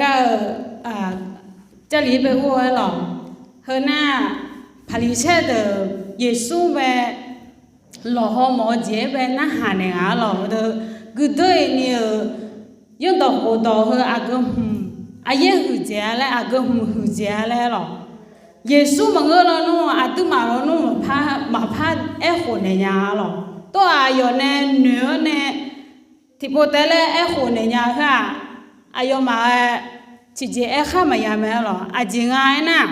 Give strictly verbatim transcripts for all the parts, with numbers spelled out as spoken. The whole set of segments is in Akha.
Gar-euq Jarlif bae ur-aer lawq. Heu nar, Paqliqsaer deuq Yeqsur bae lawqhaw mawf-eu jeq-aer bae narhaq naeq ngaq-ar lawq. Deuq guiqdeuv-iq ni-euq yanrdawq khofdawq heu aqgeu hmq aqyaer huiqdzaeq-a laer, aqgeu hmq huiqdzaeq-a laer lawq. Yeqsur maqngeur lawnmr, aqduimaf lawnmr maqpar, maqpar aerkhof naeq nya-a lawq. Tov-aq aqyawf nae noeq-awr nae tiqpov taef laer aerkhof naeq nya-eu khoer-aq, aqyawfmaf-aer tiqjeq aerkhar maqya mae-ar lawq. Aqjeq nga aernar,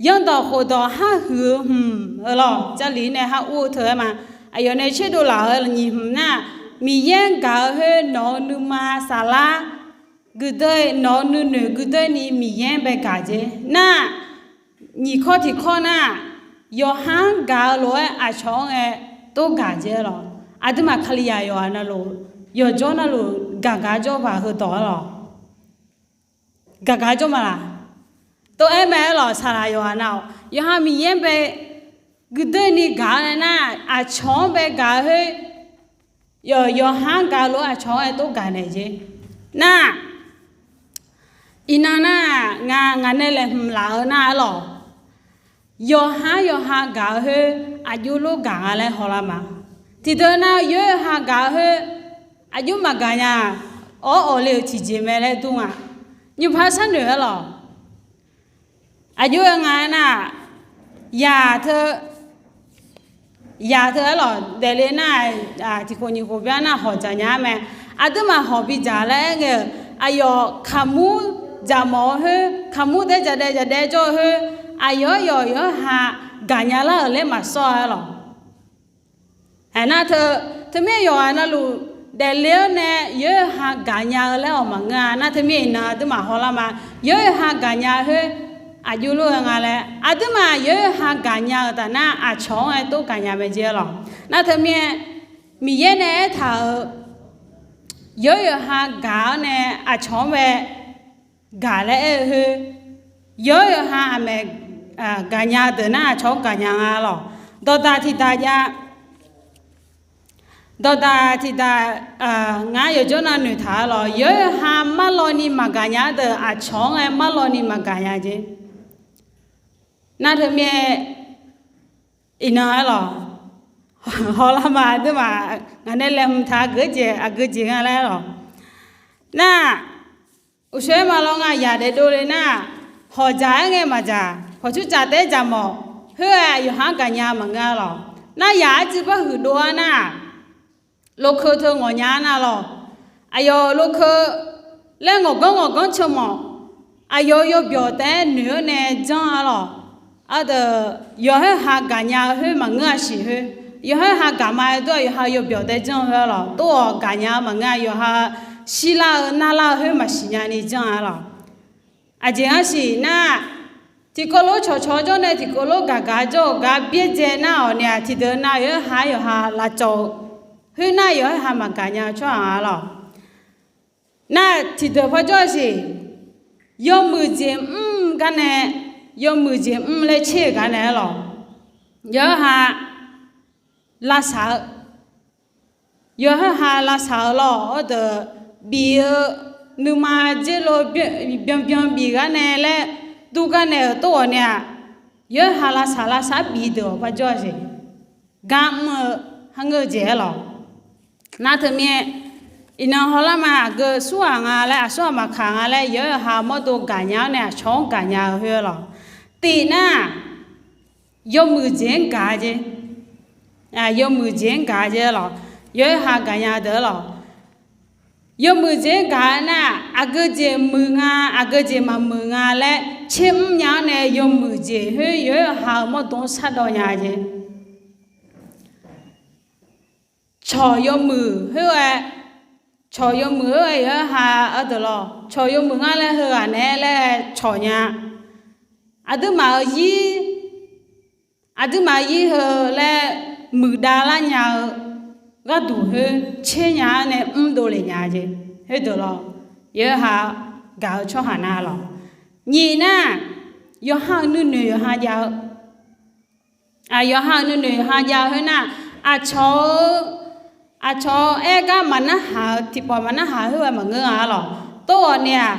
yanrdawq khofdawq har huiq-eu hmq-eu lawq, Jarlif nae har ur-eu teu-aer ma. Aqyawf nae tserdov laf-eu nyiq hmq nar, Miqyaer gaq-eu khoer nawq-eu nuima saflar guiqdeuv, nawq-eu nuinoeq guiqdeuv ni Miqyaer bae gaq jeq nar, nyiq kawr tiq kawr nar, yawqha-anr gaq-eu lof-aer aqcawq-anr ngae tov gaq jeq-ar lawq. Aqduimaf Kalizaq yawqghaq navluf, yawqjawr navluf gaq gaq jawr baq heudawq-ar lawq. Gaq gaq jawr ma laq? Tov-aer mae-ar lawq. Saqlaq yawqghaq nav-awq, yawqha Miqyaer bae guiqdeuv ni gaq-awr nae nar, aqcawq-anr bae gaq-eu khoer, yawq, yawqha-anr gaq-eu lof-aer aqcawq-anr aer tov gaq naeq jeq nar, iqnan nar, nga, ngaq nae laeqhmq laf-eu nar-ar lawq, yawqha-anr yawqha gaq-eu khoer aqjox lof gaq nga laer hawlar ma. Tiqdeuq nar, yawr yawqha gaq-eu khoer aqjox maqgaq nya, awr awqle-euq tiqjeq mae laer dur nga. Nymqpar sharnoeq-ar lawq. Aqjox-aer nga aernar, yaq teu, yaq teu-aer lawq, daefle nar, tiqkhof nyiq khof byan nar hawq dzaq nya-ar mae. Aqduimaf hawq bidzaq laer aer ngae-euq, aqyawf kaqmur dzaqmawf-eu khoer, kaqmur daer dzaqdaev dzaqdaev jawr-eu khoer, aqyawf-aer yawq yawqha gaqnya lar-euq laer maqsawr-a-ar lawq. Aernar teu, teumirnae yawqghaq navluf daefle-awr nae yawqha gaqnya-eu laer awq maqngeur-a. Nar teumirnae iqnan aqduimaf hawlar ma. Yawqha gaqnya khoer aqjox lof-aer nga laer, aqduimaf yawqha gaqnya-euq taf nar, aqcawq-anr aer tov gaqnya mae jeq-ar lawq. Nar teumirnae Miqyaer nae aertaq-euq, yawr yawqha gaq-awr nae aqcawq-anr bae gaq laer aer-eu khoer, yawr yawqha aqmaeq gaqnya deuq nar, aqcawq-anr gaqnya nga lawq. Dawqdaq tiqdaq jav, dawqdaq tiqdaq, ngar yawqjawr nav noeqtaq-ar lawq. Yawr yawqha marlawni maqgaqnya-ar deuq aqcawq-anr aer marlawni maqgaqnya jeq. Nar teumirnae iqnan-ar lawq, hawlar ma aqduimaf, ngaq nae laeqhmq taq-eu geujeq aqgeujeq nga laer lawq. Nar, uqshoe-aer ma lawr nga, yaq daefdov le nar, hawq dzaq-aer ngae maqdzaq, hawq cur dzaq taef-aer dzaqmawf, khoer-aer yawqha-anr gaqnya maqngeur-a lawq. Nar yaq arcuiv par huiqdov-ar nar, lokeu teu ngawqnya-ar nar lawq. Aqyawf lokeu laer ngawqganr ngawqganr ceumawf, aqyawf yawbyawq taef-aer noeq-awr nae janr-ar lawq. Ardeuq yawqha-euq ha gaqnya-eu khoer maqngeur-a siq khoer, yawqha-euq ha gaqma-aer dur-aq, yawqha yawbyawq taef-aer janr-eu khoer-ar lawq. Tov-awq gaqnya-eu maqngeur-a, yawqha shirlar-eu narlar-eu khoer maqsiq nyani janr-ar lawq. Aqjeq ngar siq nar, tiqkawv lof cawqcawq jawr nae tiqkawv lof gaqgaq jawr-euq gar byaerdzae nar-awq ni-aq, tiqdeuq nav yawqha-aer yawqha lavcawv-eu khoer nar, yawqha-euq ha maqgaqnya-eu tsawrhaq-a lawq. Nar tiqdeuq parjawr-a siq, yawmuiq jeq mr garnae, yawmuiq jeq mr laer tser-euq garnae-ar lawq. Yawqha lavsaq-eu, yawqha-euq ha lavsaq-eu lawq. Ardeuq bif-eu nuima dzer lo byanbyan bif garnae laer dur garnae-euq tov-awq ni-aq, yawqha lavsaq lavsaq bif deuq-awq parjawr-a siq. Gar mr-eu, harngeur-eu jeq-aer lawq. Nar teumirnae, iqnan hawlar ma, aqgeu surghaq nga laer, aqsurghaq maqkaq nga laer, yawqha-euq ha mawrdo gaqnya-awr nae aqcawq-anr gaqnya-eu khoer-ar lawq. Tiq nar, yawmuiq jeq-anr gaq-a jeq. Yawmuiq jeq-anr gaq-a jeq-ar lawq. Yawqha gaqnya deuq-ar lawq. Yawmuiq jeq-anr gaq-a nar, aqgeu jeq muiq nga, aqgeu jeq maqmuiq nga laer tser mrnya-awr nae, yawmuiq jeq khoer yawqha-euq mawrdo-anr shardawv nya jeq. Cawq yawmuiq khoer-aer, cawq yawmuiq khoer-aer yawqha-euq ha ardeuq lawq. Cawq yawmuiq ngar laer heughaq naeq-aer laer cawq nya. Aqduimaf-euq zir, aqduimaf-euq zir heu laer muiqdav lar nya-eu gharduq khoer tser nya-awr nae mrdov lef nya jeq. Khoerdeuq lawq, yawqha gaq-eu tsawrhaq nar lawq. Nyiq nar, yawqha-euq nuinoeq yawqha jav-eu, yawqha-euq nuinoeq yawqha jav-eu khoer nar, aqcawq-eu Aqcawq-aer gar maqnarhaq-eu tiqpawf maqnarhaq khoer-aer maqngeur nga-ar lawq. Tov ghawq nae-aq,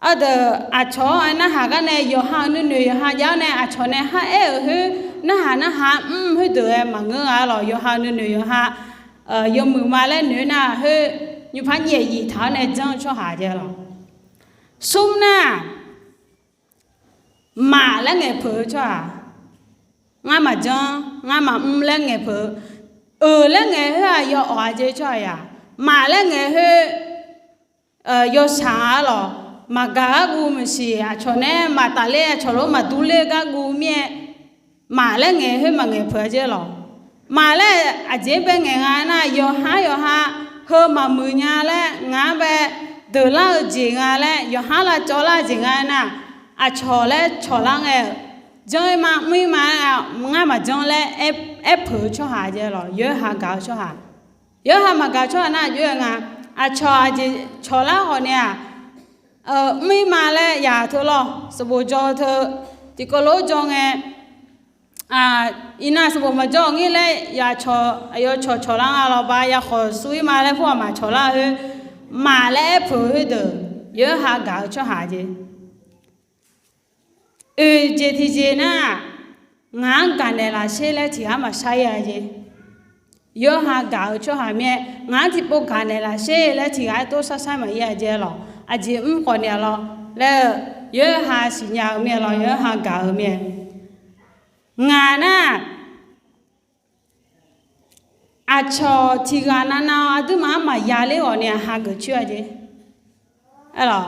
aqdeuq aqcawq-anr aer narhaq gar nae yawqha-euq nuinoeq yawqha jav-awr nae aqcawq nae khar aer-euq khoer narhaq narhaq mr khoerdeuq-aer maqngeur nga-ar lawq. Yawqha-euq nuinoeq yawqha yawmuiq ma laer noeq nar khoer nymrpar nyaef yif taq-awr nae janr-eu tsawrhaq jav lawq. Smr nar, maq laer ngaeqpeuq-eu tsawrhaq, ngar maqjanr ngar maqmr laer ngaeqpeuq-eu, euq laer ngaeq khoer-aq yawawq-a jeq tsawrhaq yaq, maq laer ngaeq khoer yawshaq-ar lawq. Maqgaq gharguv maqsiq, aqcawq nae maqtafler aqcawq lof maqdur ler-eu gharguv mir-aer, maq laer ngaeq khoer maqngaeq peuq-a jeq lawq. Maq laer aqjeq bae ngaeq nga nar, yawqha yawqha heu maqmuiq nya laer ngaq-anr bae deuqlar-eu jeq nga laer, yawqha lavcawv lar-eu jeq nga nar, aqcawq laer cawqlar ngae-euq, janr-ir ma mr-ir ma, ngar maqjanr laer aer peuq-eu tsawrhaq jeq lawq. Yawqha gaq-eu tsawrhaq, yawqha maqgaq-eu tsawrhaq nar aqjox-aer nga, aqcawq aqjeq cawqlar khawf nae-aq, mr-ir ma laer yaq teu lawr sanqbof jaw teu tiqkawv lof jaw ngae, iqnan sanqbof maqjaw ngir laer yawcawq aqyawf cawqcawq lar nga lawq ba, yakhawf suf-ir ma laer pur-aq maqcawq lar khoer, maq laer aer peuq-eu khoerdeuq yawqha gaq-eu tsawrhaq jeq. Oeq jeq tiqjeq nar, ngaq-anr gaqnaeq lafsher laer tiqghaq maqshar-ir-a jeq. Yawqha gaq-eu tsawrhaq mir-aer, ngaq-anr tiqpov gaqnaeq lafsher laer tiqghaq-aer tov sharshar maqir-a jeq lawq. Aqjeq mr khawf naeq-a lawr laer-eu, yawqha siqnya-eu mir-aer lawr, yawqha gaq-eu mir-aer. Ngaq nar, aqcawq tiqghaq navnav aqduimaf-anr maqya ler ghawq nae hageuf coer-a jeq. Aerlawq,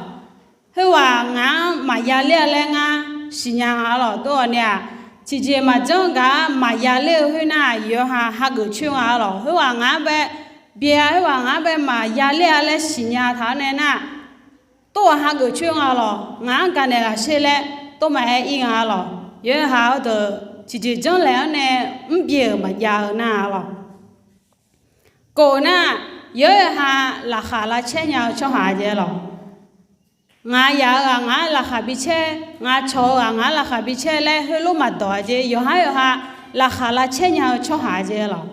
khoerghaq ngaq-anr maqya ler-a laer ngar siqnya nga-ar lawq. Tov ghawq nae-aq, tiqjeq maqjanr gaq-ar maqya ler-eu khoernar, yawqha hageuf coer nga-ar lawq. Khoerghaq ngaq-anr bae byae-a, khoerghaq ngaq-anr bae maqya ler-a laer siqnya taq-awr nae nar, tov ghaq hageuf coer nga lawq. Ngaq-anr gaqnaeq lafsher laer tov maqaer ir nga-ar lawq. Yawqha-awr deuq tiqjeq janrlaeq-awr nae mrbyae-euq maqjav-eu nar-a lawq. Kof nar, yawqha laqkhaq lavcaer nya-eu tsawrhaq jeq lawq. Ngaq yaq-eu ghaq ngaq-anr laqkhaq bicaer, ngaq cawq-eu ghaq ngaq-anr laqkhaq bicaer laer heulof maqdawq-a jeq. Yawqha yawqha laqkhaq lavcaer nya-eu tsawrhaq jeq lawq.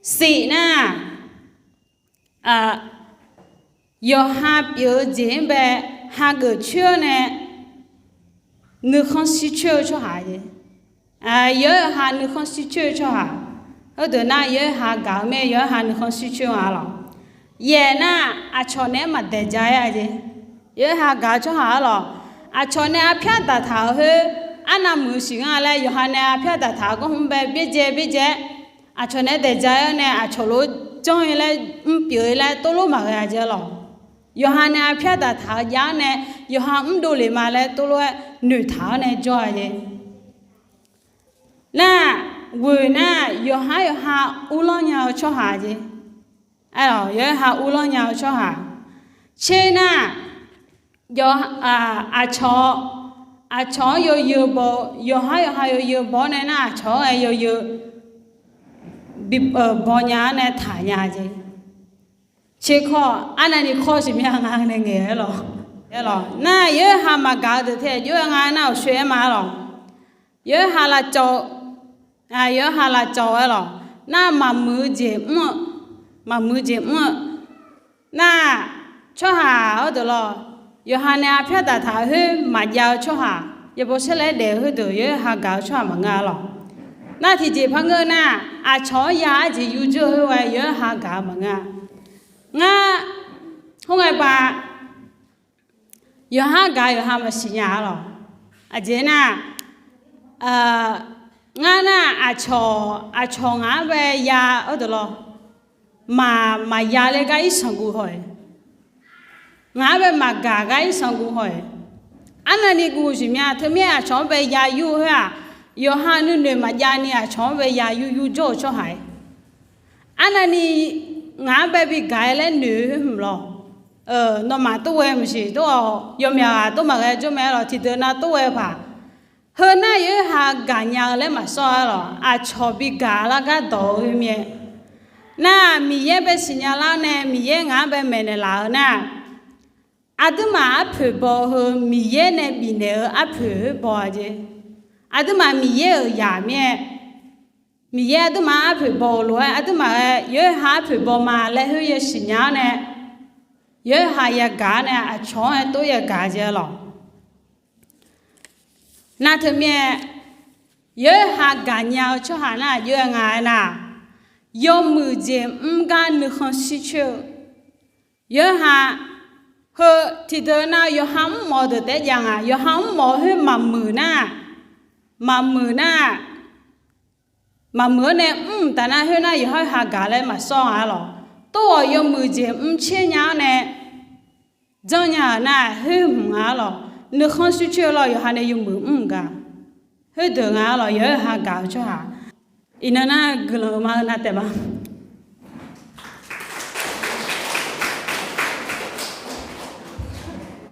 Siq nar, yawqha pyeuf-eu jeq-anr bae hageuf coer-awr nae nuikhanr shir coer-eu tsawrhaq jeq. Yawqha nuikhanr shir coer-eu tsawrhaq, heudeuq nar yawqha gaq-eu mae, yawqha nuikhanr shir coer nga-ar lawq. Yaeq nar, aqcawq naeq-aer maqdaeq ja-aer-a jeq. Yawqha gaq-eu tsawrhaq-ar lawq. Aqcawq nae arpyar daqtaq-euq khoer arnav muiq-eu siq nga laer yawqha nae arpyar daqtaq-euq gawrhmr bae byaerdzae byaerdzae-aer, aqcawq naeq-aer daeq ja-aer-awr nae aqcawq lof janr-ir laer mrpyeuf-ir laer tov lof maqghae-a jeq lawq. Yawqha nae arpyar daqtaq-eu jav-awr nae, yawqha mrdov lef ma laer tov lof-aer noeqtaq-awr nae jawr-a jeq. Nar, ghoeq nar, yawqha yawqha uvlanr nya-eu tsawrhaq jeq. Aerlawq, yawqha uvlanr nya-eu tsawrhaq. Tser nar, aqcawq, aqcawq-anr yawzeu baw, yawqha yawqha yawzeu baw-awr nae nar, aqcawq-anr aer yawzeu bi baw nya-awr nae taq nya jeq. Tser kawr, arnavni kawr siqmya nga nae ngaeq-aer lawq. Aerlawq, nar yawqha maqgaq-eu deuq tae jox-aer nga nar, awqshoe-aer ma-ar lawq. Yawqha lavcawv, yawqha lavcawv-aer lawq. Nar maqmuiq-eu jeq mr-eu, maqmuiq-eu jeq mr-eu. Nar, tsawrhaq-awr deuq lawq, yawqha nae arpyar daqtaq-eu khoer maqjav-eu tsawrhaq, yabaw saerlaer daef-eu khoerdeuq yawqha gaq-eu tsawrhaq maqngeur-a lawq. Nar tiqjeq par ngeur nar, aqcawq-anr ya arjeq yur jawr-eu khoer-aer yawqha gaq-eu maqngeur-a. Ngar, khoerngae ba, yawqha gaq yawqha maqsiq nya-ar lawq. Aqjeq nar, ngar nar, aqcawq, aqcawq ngaq-anr bae ya-awr deuq lawq, maq, maqya ler gar irsanq guv haw-iq, ngaq-anr bae maqgaq gar irsanq guv haw-iq, arnavni guv siqmya. Teumirnae aqcawq-anr bae ya yur khoer-aq, yawqha nuinoeq maqjav ni aqcawq-anr bae ya yur yur jawr-eu tsawrhaq-iq, arnavni ngaq-anr bae bi gaq-aer laer noeq-eu khoer hmq lawq. Nawmaf tov ghae maqsiq, tov-awq, yawmyaq ghaq tov maqghae jawr mae-ar lawq. Tiqdeuq nav tov ghae-eu paq, heu nar yawqha gaqnya-eu laer maqsawr-ar lawq. Aqcawq bi gaq lar gar dawq-eu khoer mir-aer, nar Miqyaer bae siqnya lar-awr nae Miqyaer ngaq-anr bae maeqnaeq laf-eu nar, aqduimaf arpoeq baw heu Miqyaer nae bifnaeq-eu arpoeq-aer baw-a jeq. Aqduimaf Miqyaer-euq zaq mir-aer, Miqyaer aqduimaf arpoeq baw-euq lof-aer aqduimaf-aer yawqha arpoeq baw ma laer khoer yasiq nya-awr nae, yawqha yagaq-awr nae aqcawq-anr aer tov yagaq jeq-a lawq. Nav teumirnae, yawqha gaqnya-eu tsawrhaq nar aqjox-aer nga aernar, yawmuiq jeq mr gar nuikhanr shircoer-eu, yawqha heu tiqdeuq nar yawqha mrmawf-eu deuq taef-aer jav nga. Yawqha mrmawf-eu khoer maqmuiq nar, maqmuiq nar, maqmuiq-awr nae mr taf nar khoer nar yawqha-euq hagaq laer maqsawr nga-a lawq. Tov-awq yawmuiq jeq mr caer nya-awr nae janrnya-euq nar khoer hmq nga-a lawq. Nuikhanr shircoer-eu lawr yawqha nae yawmuiq mr gaq, khoerdeuq nga-a lawq. Yawqha-euq hagaq-eu tsawrhaq iqnan nar guiqlanq-eu ma-eu nav taef ma.